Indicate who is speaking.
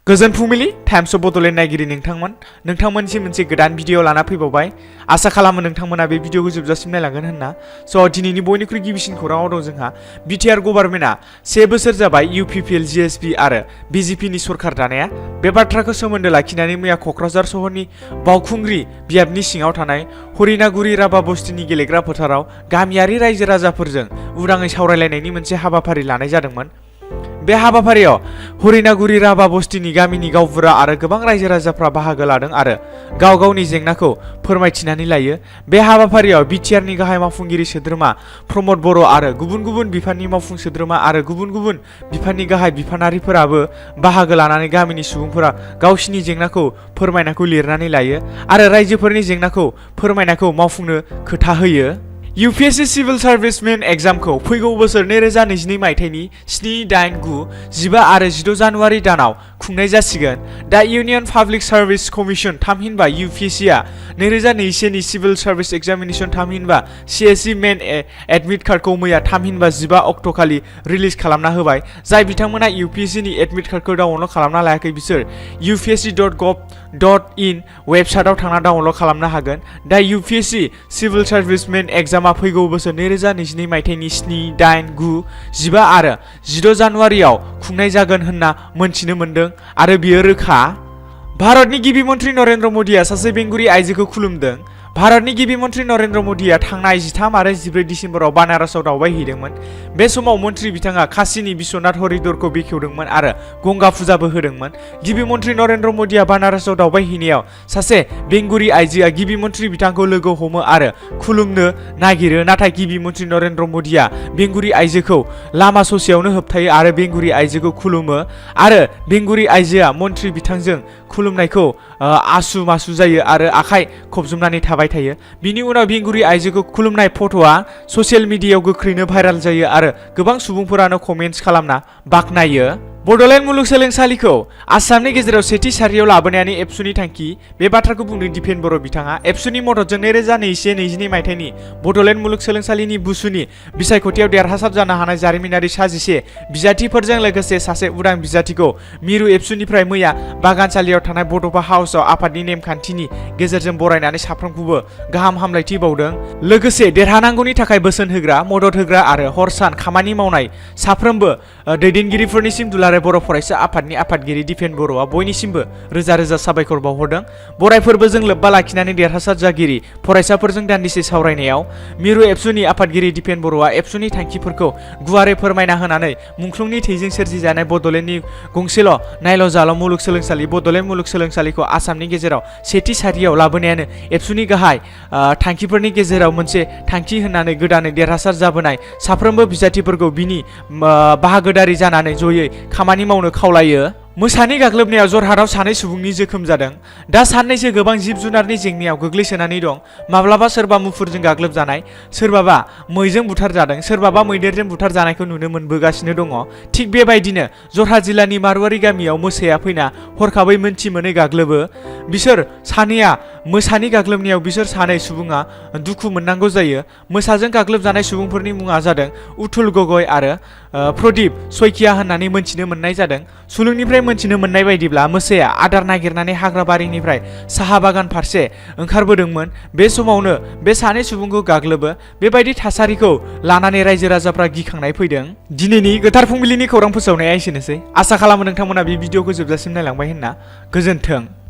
Speaker 1: गोजोन फुंबिलि times of Bodoland नायगिरि नोंथांमोनसिम मोनसे गोदान भिडिअ लाना फैबावबाय। आसा खालामो नोंथांमोना बे भिडिअखौ जोबजासिम नायलांगोन होनना। दिनैनि बयनिख्रुइ गिबिसिन खौराङाव दं जोंहा बिटिआर गभर्नमेन्टआ 1 बोसोर जाबाय इउपिपिएल जिएसपि आरो बिजेपिनि सरकार दानाया। बे बाथ्राखौ सोमोन्दो लाखिनानै मैया क'क्राझार सहरनि बावखुंग्रि बियाबनि सिङाव थानाय हरिनागुरि राभा बस्तिनि गेलेग्रा फोथाराव गामियारि रायजो राजाफोरजों उदाङै सावरायलायनायनि मोनसे हाबाफारि लानाय जादोंमोन। बे हाबाफारियाव हरिनागुरि राभा बस्तिनि गामिनि गावबुरा आरो गोबां रायजो राजाफ्रा बाहागो लादों आरो गाव गावनि जेंनाखौ फोरमायथिनानै लायो। बे हाबाफारियाव बिटिआरनि गाहाय मावफुंगिरि सोद्रोमा प्रमद बर' आरो गुबुन गुबुन बिफाननि मावफुं सोद्रोमा आरो गुबुन गुबुन बिफाननि गाहाय बिफानारिफोराबो बाहागो लानानै गामिनि सुबुंफोरा गावसिनि जेंनाखौ फोरमायनायखौ लिरनानै लायो आरो रायजोफोरनि जेंनाखौ फोरमायनायखौ मावफुंनो खोथा होयो। इउपिएससि सिभिल सार्भिसमेन एग्जामखौ फैगौ बोसोर 2022 मायथाइनि 7, 8, 9, 15 आरो 16 जानुवारि दानाव खुंनाय जासिगोन। दा इउनियन पाब्लिक सार्भिस कमिसन थामहिनबा इउपिएससिआ 2021 नि सिभिल सार्भिस एग्जामिनेसन थामहिनबा सिएससि मेन एडमिट कार्डखौ मैया थामहिनबा 15 अक्ट'खालि रिलिज खालामना होबाय। जाय बिथांमोना इउपिएससिनि एडमिट कार्डखौ डाउनलड खालामना लायाखै बिसोर upsc.gov.in वेबसाइटआव थांना डाउनलड खालामनो हागोन। दा इउपिएससि सिभिल सार्भिसमेन एग्जाम फैगौ बोसोर 2022 मायथाइनि 7, 8, 9, 15 आरो 16 जानुवारियाव खुंनाय जागोन होनना मोनथिनो मोन्दों आरो बियो रोखा। भारतनि गिबि मन्त्रि नरेन्द्र मदिया सासे बेंगुरि आइजोखौ खुलुमदों। भारतनि गिबि मन्त्रि नरेन्द्र मदिया थांनाय 13 आरो 14 दिसेम्बराव बानारसआव दावबायहैदोंमोन। बे समाव मन्त्रि बिथाङा काशीनि बिश्वनाथ हरिद्वारखौ बेखेवदोंमोन आरो गंगा फुजाबो होदोंमोन। गिबि मन्त्रि नरेन्द्र मदिया बानारसआव दावबायहैनायाव सासे बेंगुरि आइजोआ गिबि मन्त्रि बिथांखौ लोगो हमो आरो खुलुमनो नागिरो, नाथाय गिबि मन्त्रि नरेन्द्र मदिया बेंगुरि आइजोखौ लामा ससेयावनो होबथायो आरो बेंगुरि आइजोखौ खुलुमो आरो बेंगुरि आइजोआ मन्त्रि बिथांजों खुलुमनायखौ आसु मासु जायो आरो आखाइ खबजोबनानै थाबाय थायो। बिनि उनाव बेंगुरि आइजोखौ खुलुमनाय फट'आ ससियेल मिडियायाव गोख्रैनो भाइराल जायो आरो गोबां सुबुंफोरानो कमेन्ट्स खालामना बाख्नायो। बड'लेण्ड मुलुगसोलोंसालिखौ आसामनि गेजेराव सेथि सारियाव लाबोनायानो एबसुनि थांखि। बे बाथ्राखौ बुंदों दिपेन बर' बिथाङा। एबसुनि मददजों 2021-22 मायथाइनि बड'लेण्ड मुलुगसोलोंसालिनि बुसुनि बिसायख'थियाव देरहासार जानो हानाय जारिमिनारि 11 बिजाथिफोरजों लोगोसे सासे उदां बिजाथिखौ मिरु एबसुनिफ्राय मैया बागानसालियाव थानाय बड'फा हाउसआव आफादनि नेमखान्थिनि गेजेरजों बरायनानै साफ्रोमखौबो गाहाम हामलायथि बावदों। लोगोसे देरहानांगौनि थाखाय बोसोन होग्रा, मदद होग्रा आरो हर सान खामानि मावनाय साफ्रोमबो दैदेनगिरिफोरनिसिम दुलाराय बर' फरायसा आफादनि आफादगिरि दिपेन बर'आ बयनिसिमबो रोजा रोजा साबायखर बावहरदों। बराय फोरबोजों लोब्बा लाखिनानै देरहासार जागिरि फरायसाफोरजों दान्दिसे सावरायनायाव मिरु एबसुनि आफादगिरि दिपेन बर'आ एबसुनि थांखिफोरखौ गुवारै फोरमायना होनानै मुंख्लंनि थैजों सोरजिजानाय बड'लेण्डनि गंसेल' नायल' जाल' मुलुगसोलोंसालि बड'लेण्ड मुलुगसोलोंसालिखौ आसामनि गेजेराव सेथि सारियाव लाबोनायानो एबसुनि गाहाय थांखिफोरनि गेजेराव मोनसे थांखि होननानै गोदानै देरहासार जाबोनाय साफ्रोमबो बिजाथिफोरखौ बिनि बाहागोदारि जानानै जयै खामानि मावनो खावलायो। मोसानि गाग्लोबनायाव जरहाटआव 2 सुबुंनि जोखोम जादों। दा साननैसो गोबां जिब जुनारनि जेंनायाव गोग्लैसोनानै दं। माब्लाबा सोरबा मुफुरजों गाग्लोबजानाय, सोरबाबा मैजों बुथारजादों, सोरबाबा मैदेरजों बुथारजानायखौ नुनो मोनबोगासिनो दङ। थिग बेबायदिनो जरहाट जिल्लानि मारुवारि गामियाव मोसाया फैना हरखाबै मोनथि मोनै गाग्लोबो। बिसोर सानैया मोसानि गाग्लोबनायाव बिसोर 2 सुबुङा दुखु मोननांगौ जायो। मोसाजों गाग्लोबजानाय सुबुंफोरनि मुङा जादों उथुल गगৈ आरो प्रदीप सयकिया होननानै मोनथिनो मोननाय जादों। सुलुंनिफ्राय मोनथिनो मोननाय बायदिब्ला मोसाया आदार नागिरनानै हाग्राबारिनिफ्राय साहा बागान फारसे ओंखारबोदोंमोन। बे समावनो बे 2 सुबुंखौ गाग्लोबो। बेबायदि थासारिखौ लानानै रायजो राजाफ्रा गिखांनाय फैदों। दिनैनि गोथार फुंबिलिनि खौरां फोसावनाया एसेनोसै। आसा खालामो नोंथांमोना बे भिडिअखौ जोबजासिम नायलांबाय होनना। गोजोन्थों।